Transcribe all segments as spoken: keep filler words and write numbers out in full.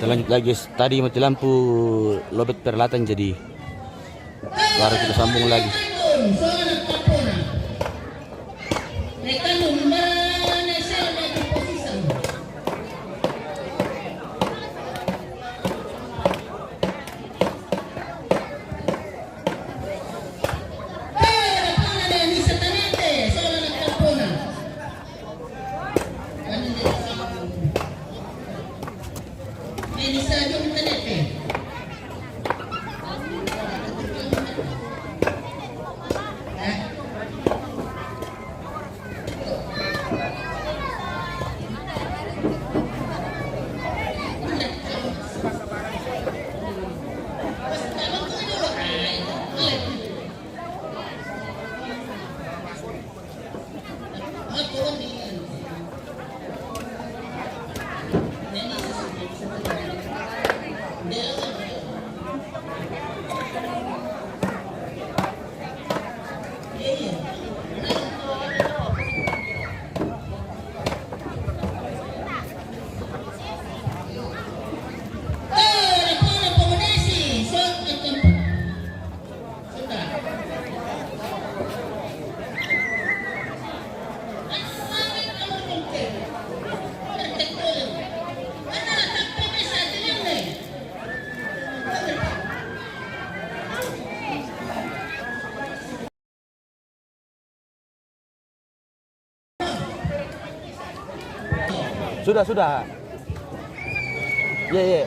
Lanjut lagi, guys. Tadi mati lampu, lowbat peralatan, jadi baru kita sambung lagi. Sudah, sudah. Iya, iya.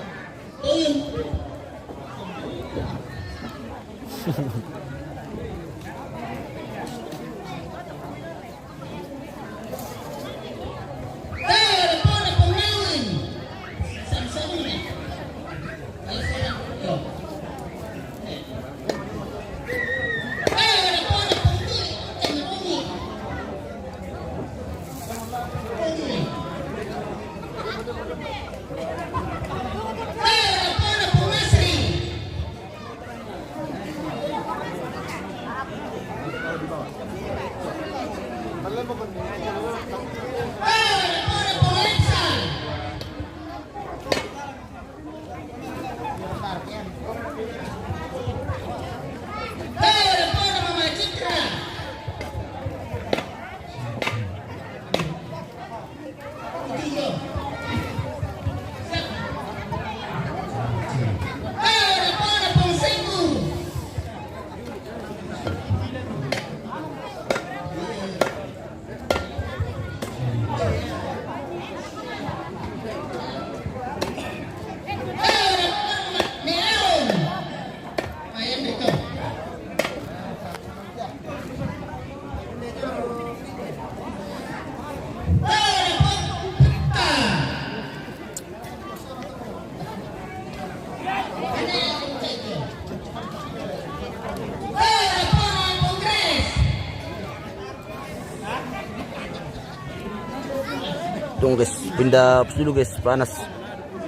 Tunggu, guys, pindah pos dulu, guys, panas.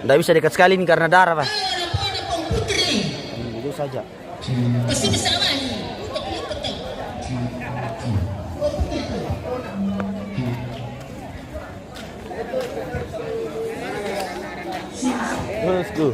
Nggak bisa dekat sekali ini karena darah, Pak. Hmm, itu saja. Let's go.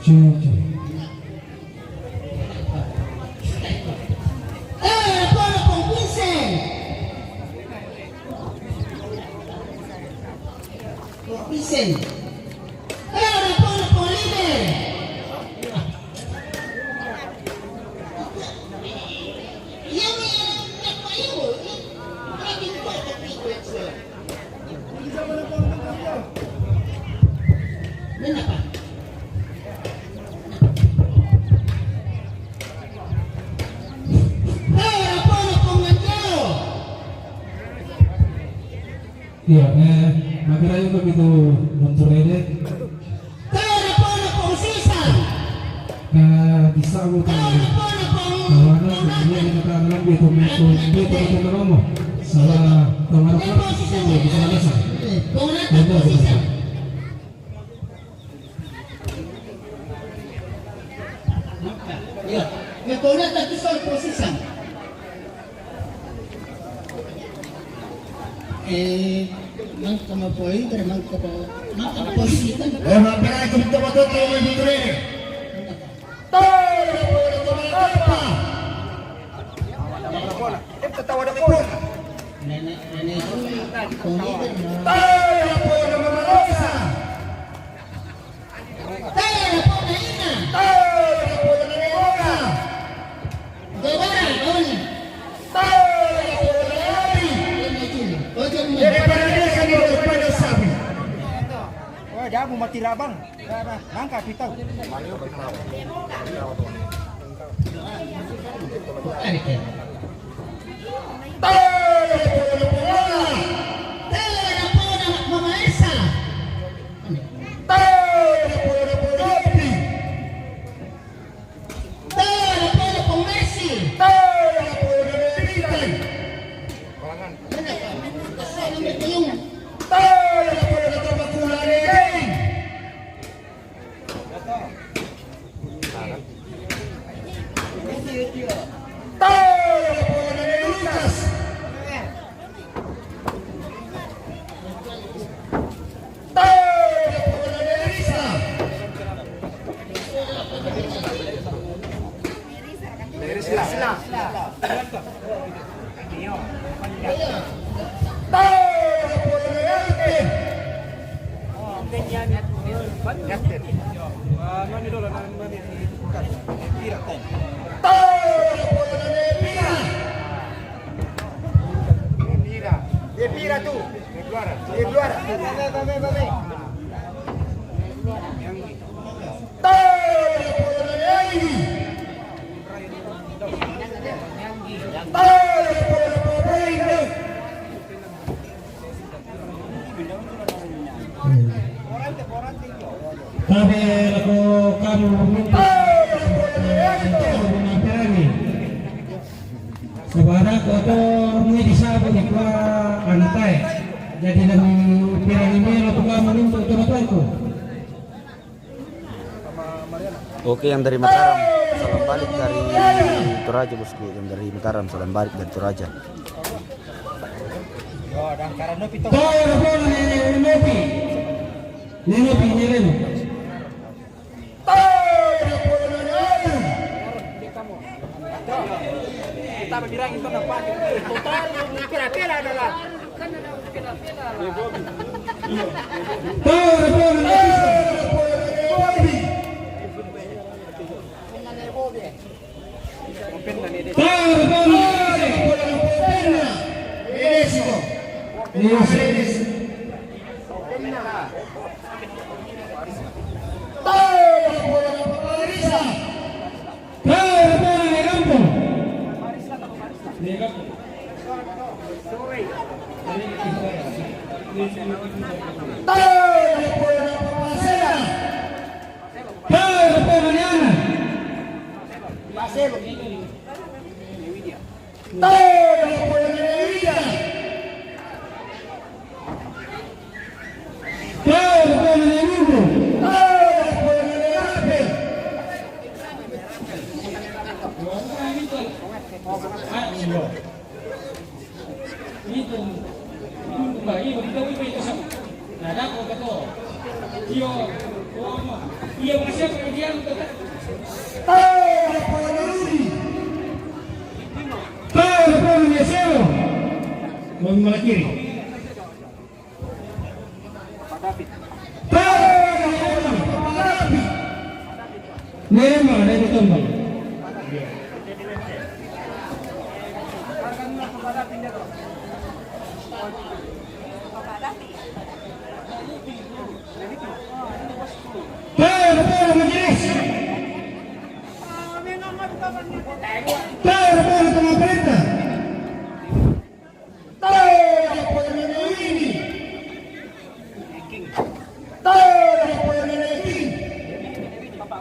Tau rapona Pong Vincent. Pong Vincent. Tau rapona Pong Oliver. Iya, eh, magarayo kami tu Monterrey. Tau rapona Pong Sisan. Ka bisa mo tayo. Tau rapona Pong Kawana, Jonathan. Hindi na tayo alam dito. May, may, may, may, may, may, may, sala, tawaran ko. Tau Sisan. Hindi ko alam sa. Pong Jonathan, Pong Sisan. Iya, iya, Pong Jonathan, Pong Sisan. Eh, mangka ma Pong Oliver, mangka ma, mangka ma Pong Sisan. Eh, mangka ma Pong Oliver. Tau rapona Pong Oliver. Nenek, nenek, Pong Oliver. Tau rapona Mama Rosa. Tau rapona Ina. Tau rapona Nenek Rosa. Gobara, Oni. Tau rapona Nenek Abi. Ini cili. Ojo, ini. Ini pada dia kan, ini pada sapi. Oh, dia mau mati rabang. Nangka pitau. Tau rapona Mama Esa. Tau rapona Mama Epi. Tau rapona Pong Mercy. Tau rapona Mama Epi. Tau rapona Mama Kulane. Tau rapona Lucas. Tau rapona Melissa. Melissa. Tau rapona Melissa. Tau rapona Melissa. Epira tu. Epira. Tau rapona Yangi. Tau rapona Popoinda. Tabe lako kamu minta. Tau rapona Yangi. Sabada ko to ni di sabu ni kua antai. Jadi dami pirang email tu kamu minta tu ratanku. Oke, yang dari Mataram, salam balik dari Toraja, bosku. Yang dari Mataram, salam balik dari Toraja. Tau rapona Nenek Nopi. Nenek Nopi, Nenek Nopi. Kita berbilang itu nampak total pela-pela adalah. Tau rapona Nenek Nopi. Tau rapona Nenek Nopi. Tau rapona Nenek Nopi. Tau rapona Nenek Nopi. Tau rapona Nenek Nopi. Tau rapona Nenek Ana. Tau rapona Nenek Ana. Tau rapona Nenek Ana. Tau rapona Nenek Ana. Iya, makasih, Pak Idian. Tahu apa yang dulu? Tahu apa yang saya? Mau malah kiri. Tahu apa yang dulu? Nema, nema tambal. Tahu apa yang majelis? Tahu apa yang tengah perintah? Tahu apa yang ini? Tahu apa yang ini? Tahu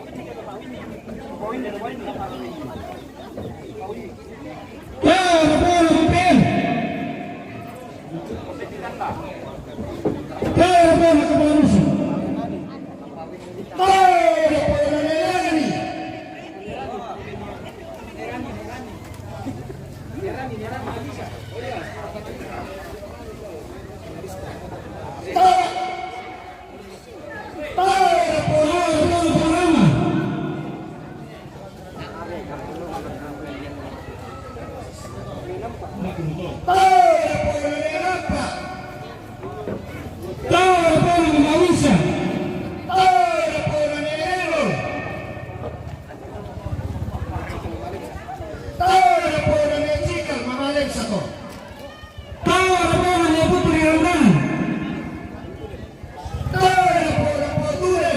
apa yang ini? Tahu apa yang ini? Tahu apa yang ini? Tahu apa yang dia putri renang? Tahu apa yang dia putri?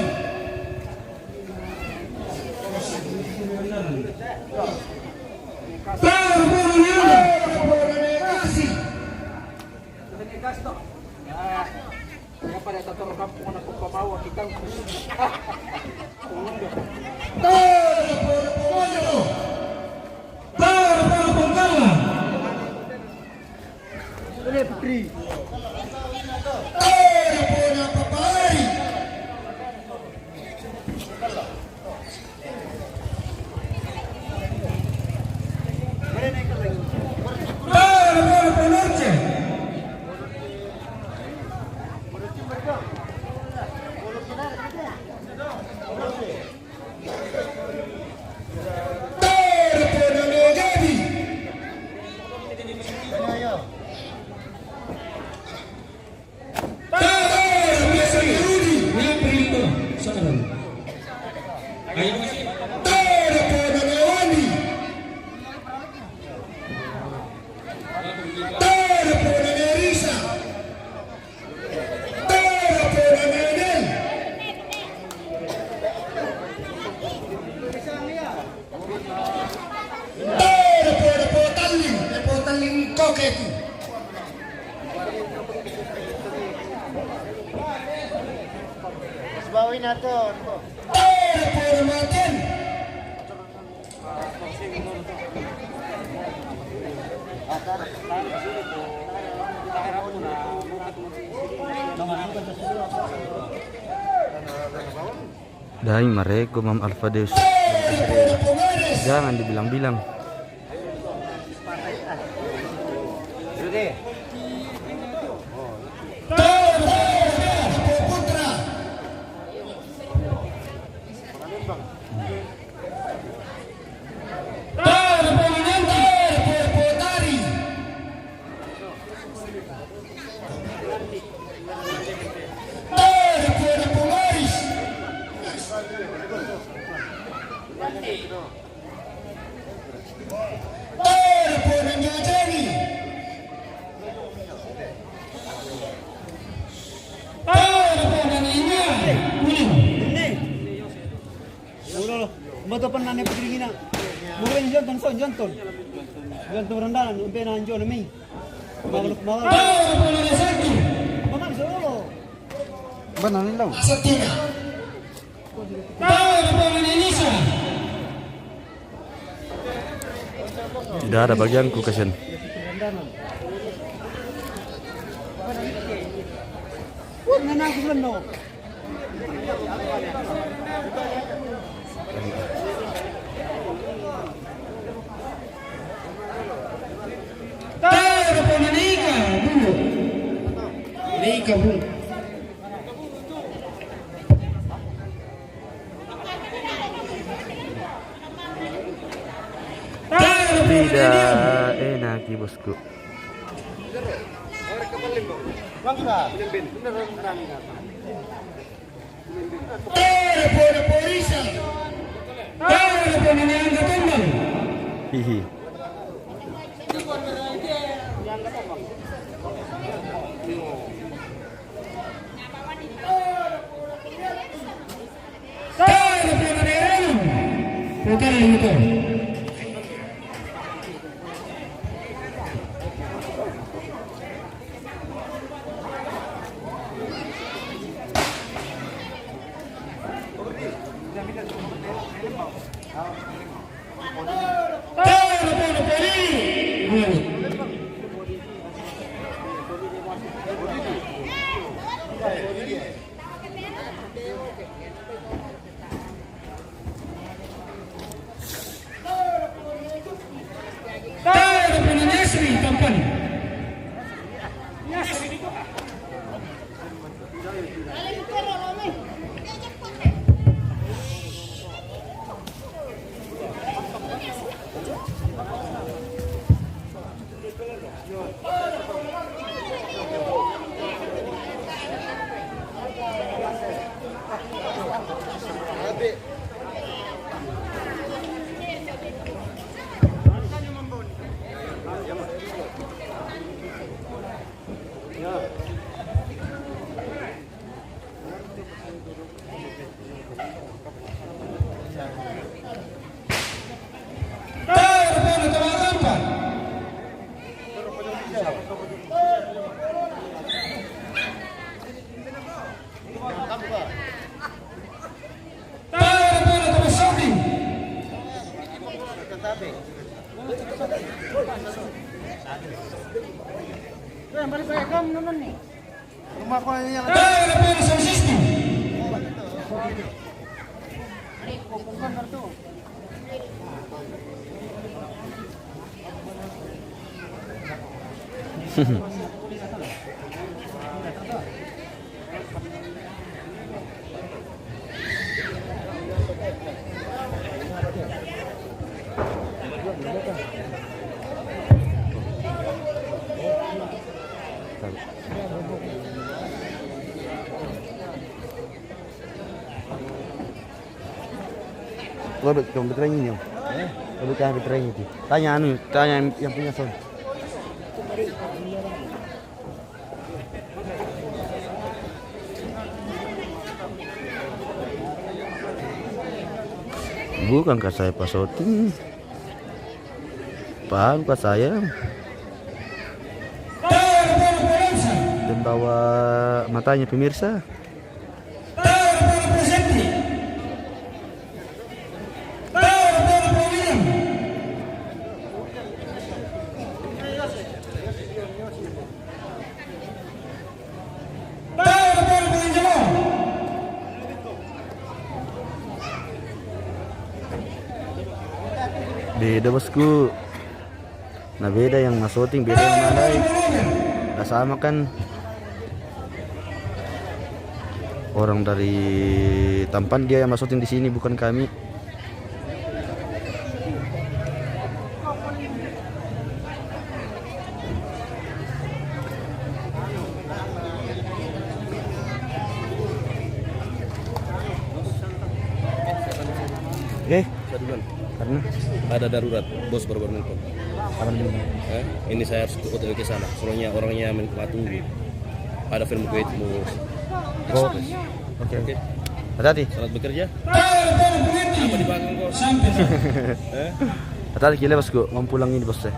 Tahu apa yang dia? Tahu apa yang dia kasih? Kaya pala tatarong kampung anak ko pamawa kitang. Tahu apa yang dia putri? Tahu apa yang dia putri? Ano, Putri? Ay, ako na papari. Ay, ako na panoche. Tayo na po ng Gabi. Tayo na po ng Rudy. Nga prito sa kanan. Ayun kasi. Tayo na po ng Wandi. Tayo na po ng Erisa. Tayo na po ng Enel. Tayo na po ng Potaling. Ng Potaling Koketi. Mas bawi na to. Tayo na po ng Martin. Dahil mareko, Ma'am Alphadeus. Jangan dibilang-bilang. Tayo na po ng Putra. Tayo na po ng Nando, tayo na po ng Potari. Tayo na po ng Pumaris. Tayo na po ng Yajani. Tayo na po ng Inya. Ulo. Ulo, lo. Bato pa na ni pagringina. Mura ni Jonton, son, Jonton. Jonton Randanan, umpe na anjo na mi. Mawalok, mawalok. Tayo na po ng Saki. Baka sa ulo. Ba na nilaw? Sa Tina. Tayo na po ng Inisa. Tidak ada bagianku, kasihan. Huwag na natin, no? Tayo na po ng Nika Bulo. Nika Bulo. Tidak enak, bosku. Hihi. Robert, kamu bertanya ini, Om. Robert, kamu bertanya itu. Tanya anu, tanya yang, yang punya sound. Bukankah saya pasoting? Paham kah saya? Pembawa matanya, pemirsa. Beda, bosku. Nah, beda yang masoting, beda yang malai. Nggak sama kan. Orang dari Tampan dia yang masoting di sini, bukan kami. Eh, saya duluan. Karena ada darurat, bos baru-baru nelpon. Apa dulu? Eh, ini saya harus O T W ke sana. Soalnya orangnya men-, mau tunggu. Ada film Kuwait mau. Oh, oke. Oke. Hati-hati. Selamat bekerja. Apa di belakang kau? Eh? Hati-hati, gila, bosku. Mau pulang ini, bos, saya.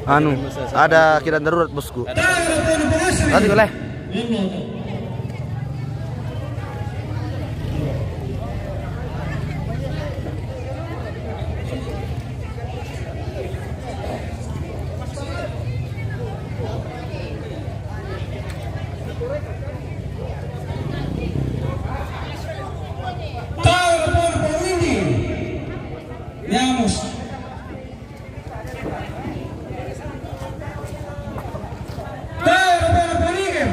Anu, ada keadaan darurat, bosku. Hati-hati, boleh. Taur por Burundi. Veamos. Taur por Bolívar.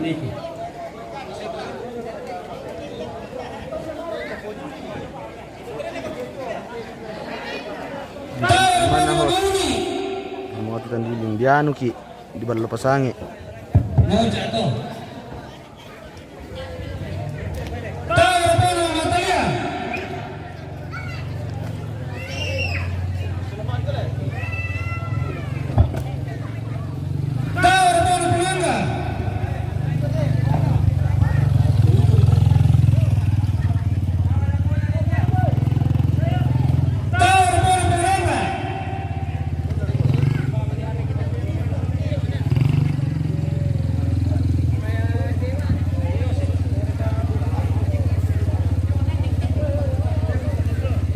Mana ho? Mau atu tanding dianu ki di ballo pasange.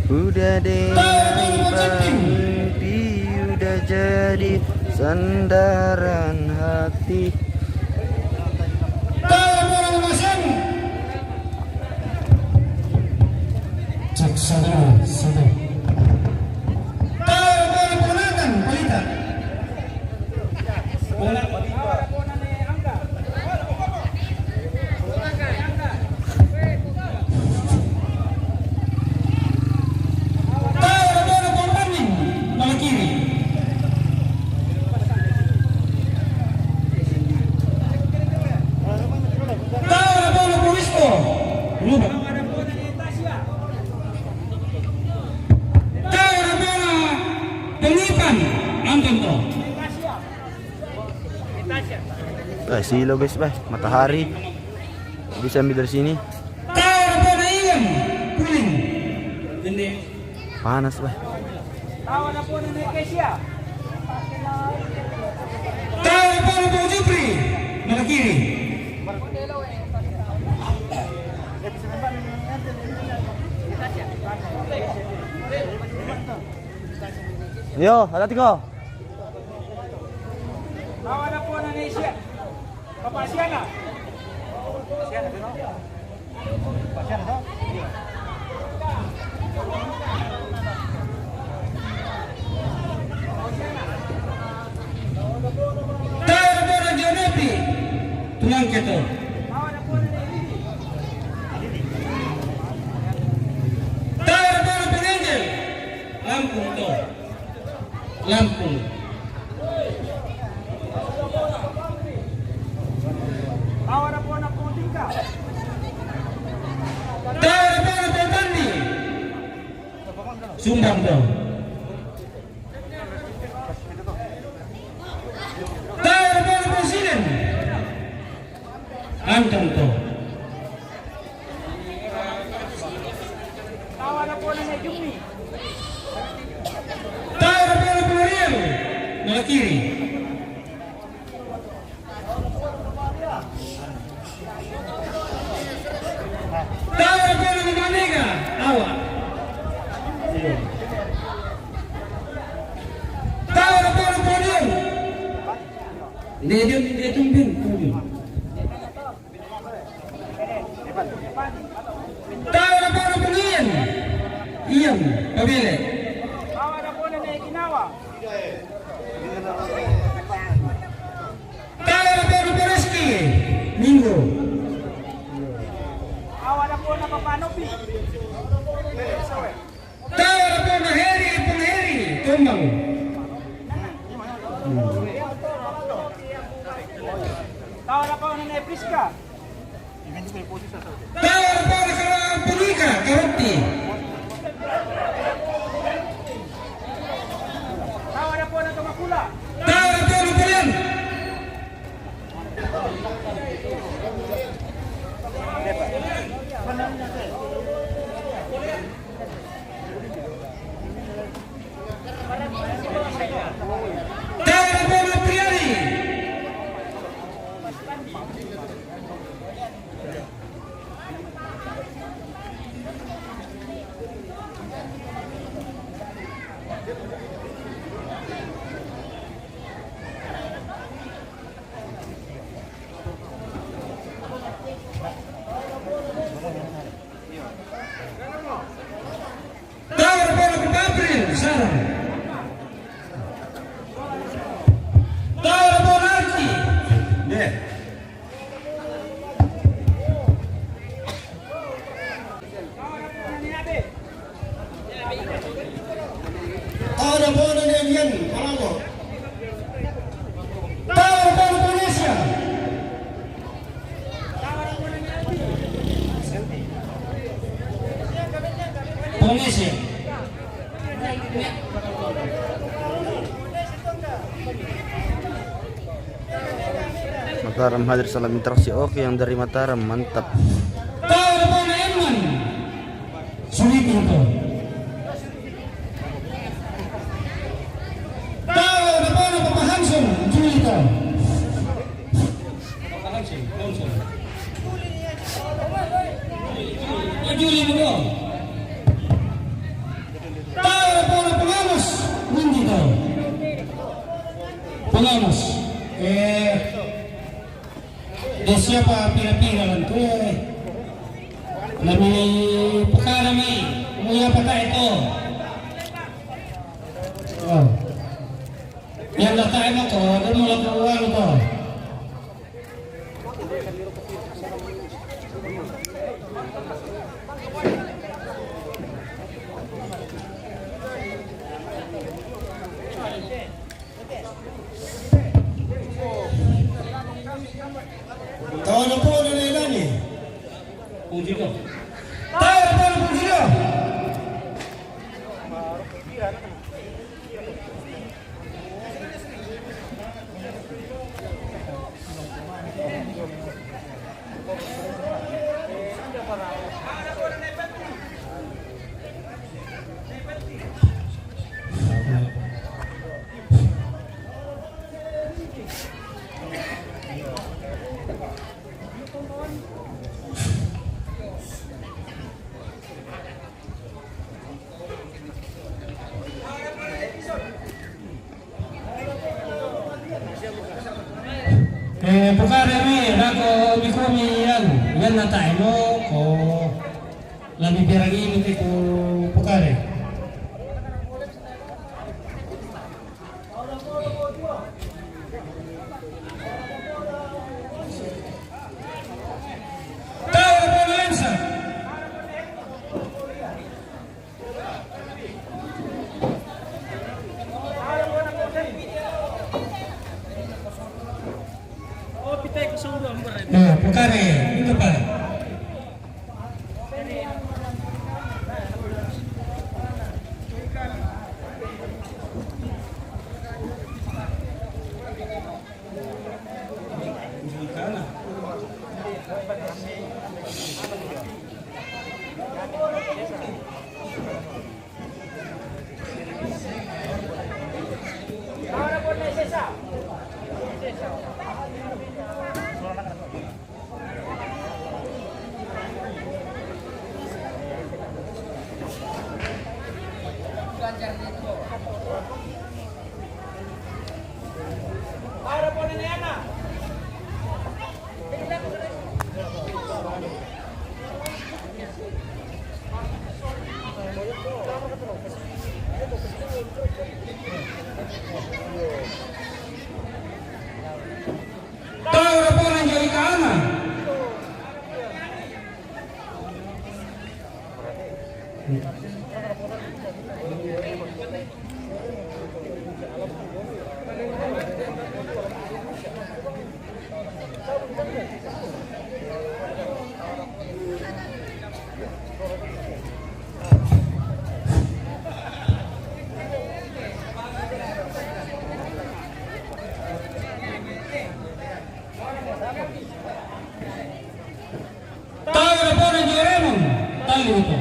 Udah deh, bermimpi udah jadi sandaran hati. Cek satu, satu. Tahu boleh ponakan, pelita. Tahu boleh pemain, bola kiri. Tahu boleh Polisko, lupa. Tahu boleh Penipan, Anton to. Eh, silo guys, bah, matahari. Bisa ambil dari sini. Tahu boleh Iwan, kuning. Panas, bah. Tahu boleh Bang Jupri, mata kiri. Yo, ada tiga. Tahu boleh Indonesia. Bapak Siana. Siana, no? Bapak Siana, no? Iya. Tahu boleh Jonepi, Tulang Keto. Tahu boleh Penenggel, Lampung to. Lampung. Tahu boleh Potingka. Tahu boleh Potani. Sumbawa to. Tahu boleh Presiden. Anton to. Tahu boleh Pelurian, mata kiri. Tahu boleh Manega, awak. Tahu boleh podium. Dia, dia, dia tumbin, tumbin. Tahu boleh Ian, Ian, pabile. Tahu boleh Reski, Minggu. Tahu boleh Heri, Pung Heri, Tumbang. Tahu boleh Priska. Tahu boleh Punika, Karoti. Tahu boleh Tomakula. Tahu boleh Pulian. Tahu boleh Priani. Tahu boleh April, Sarang. Tahu boleh Arki. Deh. Mataram hadir, salam interaksi oke yang dari Mataram, mantap. Tau depan Eman. Sulit itu. Tau depan Papa Hanson. Sulit itu. Papa Hanson, Hanson. Juli, Juli, Juli. Tau depan Pengamas. Nanti tau. Pengamas. Eh. Dia siapa pira-pira kan tu, eh. Lami pekara mai, mu ya pakai tu. Oh. Yang datang itu tu, dia mau lakukan tu. Tau na po na nani? Pung Jiko. Tau na po na Pung Jiko. Eh, pukare mi, rako bikumi yan, yan na tayo mo, ko labi pirang ini te ku pukare. Tau na po na Lensa. Eh, pukare, itu pa. Tau na po na Angelika Ana. Tau na po na Jeremon. Tali itu.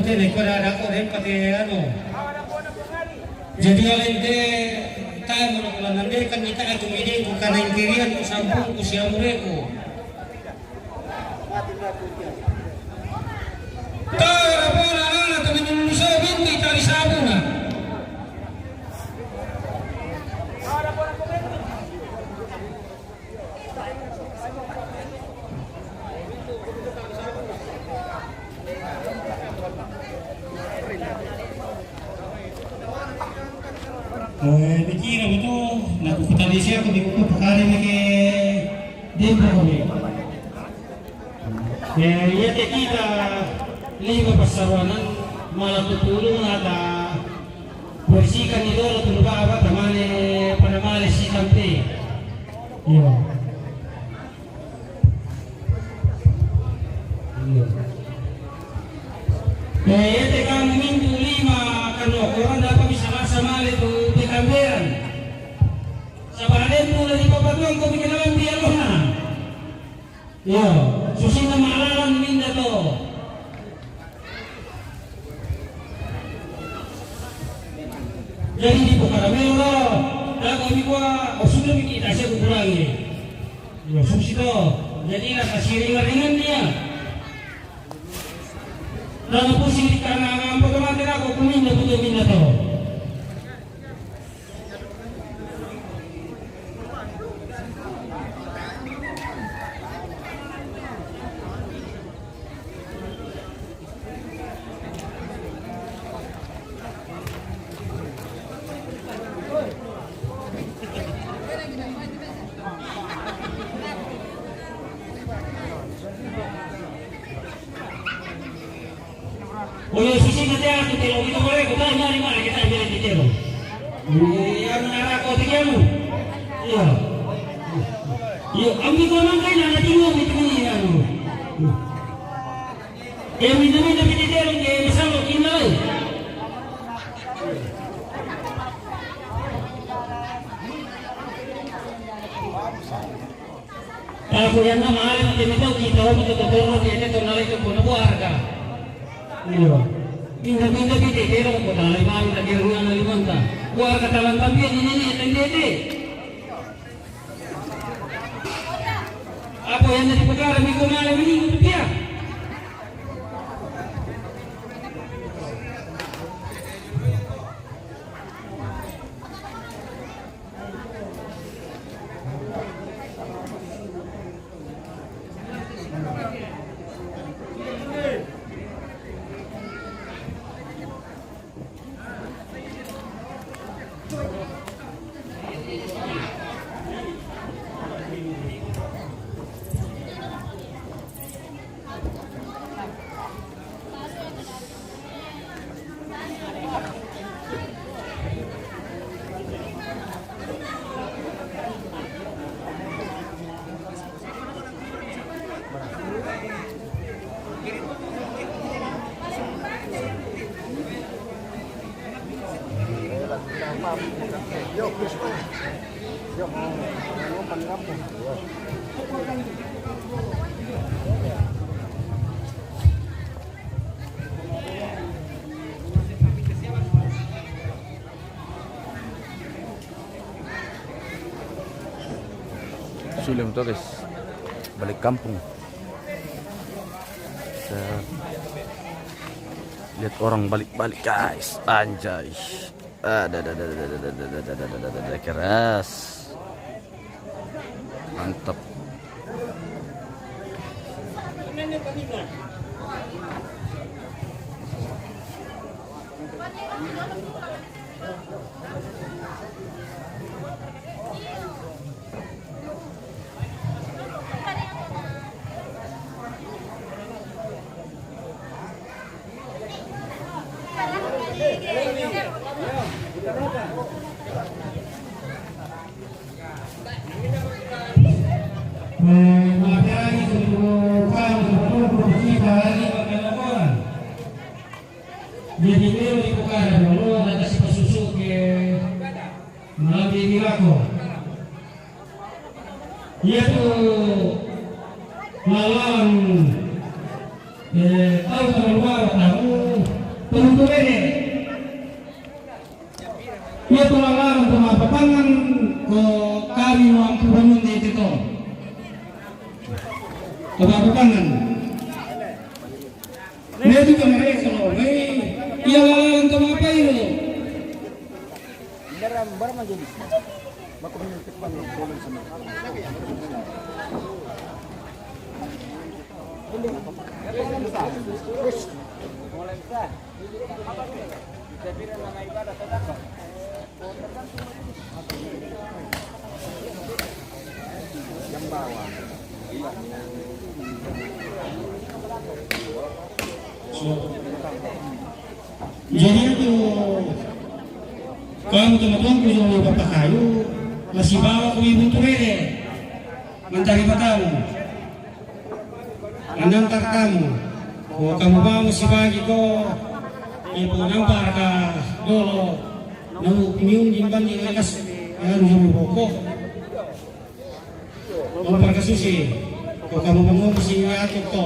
Ini pada ada ko den pate anu. Jadi alente tamu nak lanande kan kita aku mide ku kanan kirian ku sampung ku siamureku. Tara pora ana temen Indonesia binti tari sabuna. Eh, mikira betul, na ku kutadisi aku di buku pakari meke dempo kami. Eh, iya te kita lima pasaruanan malah tutulung ata bersihkan itu orang tulu apa tamane pada male si tampe. Iya. Iya. Eh, ete kamu minggu lima kanu koran dapat bisa rasa male tu pekambean. Sabaren tu dari papa tuang ko bikin alam dia lohna. Iya, susi nama alam minda to. Jadi di Pukara Melo, dago mi kuwa, o sudah mi kita saya kukurangi. Ya, susi to. Jadi lah kasih ringan-ringan dia. Dalam pusing di karena ngampo teman tidak aku kuminda betul minda to. Oye, susi na te aku te lo kita boleh kita nyari mana kita nyari kita lo. Yang nara ko te kamu. Iya. Iya, ambil kau nang kain anak tinggal di sini ya. Yang minta-minta kita terus ke besar lo kinai. Aku yang nama alim kita tahu kita orang kita terus dia tetap naik ke pun buah harga. Iya. Minta-minta kita terus kota lagi bang tak kira lima ta. Buah harga talang tampil ini ni tendete. Apo yande di pekara minggu malam ini dia. Sulim to, guys. Balik kampung. Set. Lihat orang balik-balik, guys. Anjay. Ada, ada, ada, keras. Mantap. Jadi, memang di Pukara dulu, ada si pasusu ke Nabi Milako. Iya tu lawan, eh, tahu terlalu tahu. Iya, tu lalang tu mapatangan ko kami mau aku bangun di situ. Ko mapatangan. Dia juga mereka loh. Iya, lalang tu apa itu? Jadi itu kamu teman-teman ku yang bapak kayu masih bawa ku ibu tu rere. Mantari matamu. Anantar kamu. Ko kamu mau si bagi ko. Ibu nampar ka dolo. Nau miun jimban di lekas. Yang jumbo ko. Nampar ka susi. Ko kamu mau si aku ko.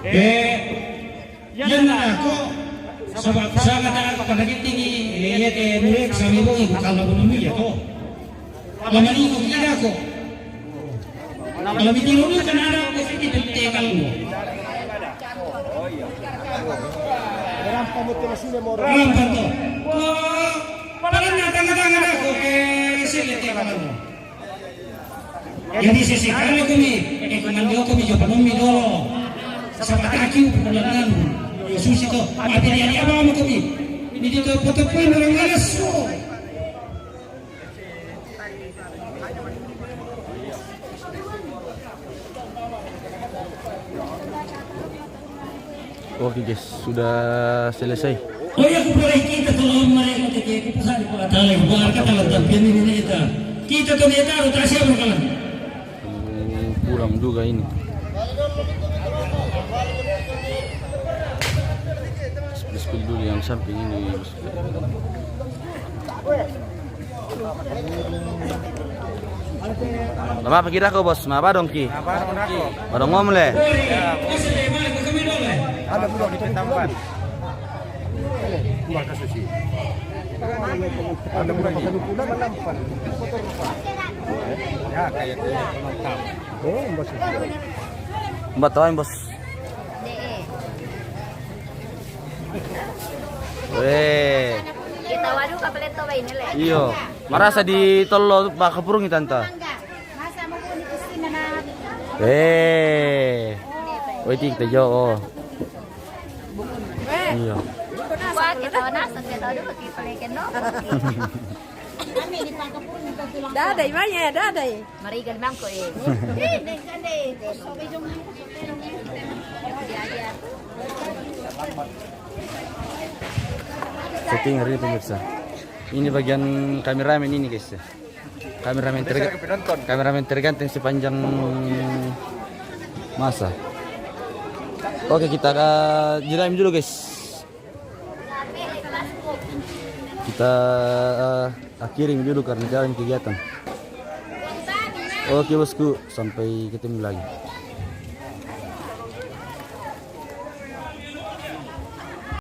Eh, yan na ako. Sabab sa nga tayo kapanagiting, eh, eh, murek sa mibo, eh, kala mo numi ako. Lamani ko kira ko. Lamani ko kira ko. Rampa mo tira sule mo. Rampa to. Palan na tanga-tanga na ko ke sile te kamu. Jadi sisi kami kumi, eh, kumandi kumi jo panumi dolo. Sapataki pukulan. Yo susi to. Mati dia dia apa mo kumi. Ini to foto pun orang ngalas. Oke guys, sudah selesai. Oh ya, aku boleh kita kalau mereka kita kita sana kalau tahu, buat kata lah, tapi ini ini kita kita tuh dia taruh tak siapa kalau. Hmm, pulang juga ini. Spill dulu yang samping ini. Lama apa kira ko, Bos? Ma badong ki? Badong mo mle? Ada pula kita tampan. Ada pula kita tampan. Ya, kayak mantap. Oh, Bos. Mbak tawain, Bos. Weh. Kita waduh kapal itu ba ini le. Iyo. Marasa di tolo bakapurung tanta. Masa mau ni kesini na. Eh. Weh, tik tejo. Oh. Iyo. Wah, kita nasa kita dulu kita leken no. Dadai manya dadai. Marigal mangko eh. Setting hari ini pemirsa. Ini bagian kameramen ini guys ya. Kameramen terga kameramen terganteng sepanjang masa. Oke, kita ada jelain dulu guys. Kita eh, akhiri dulu karena jalan kegiatan. Oke bosku, sampai ketemu lagi.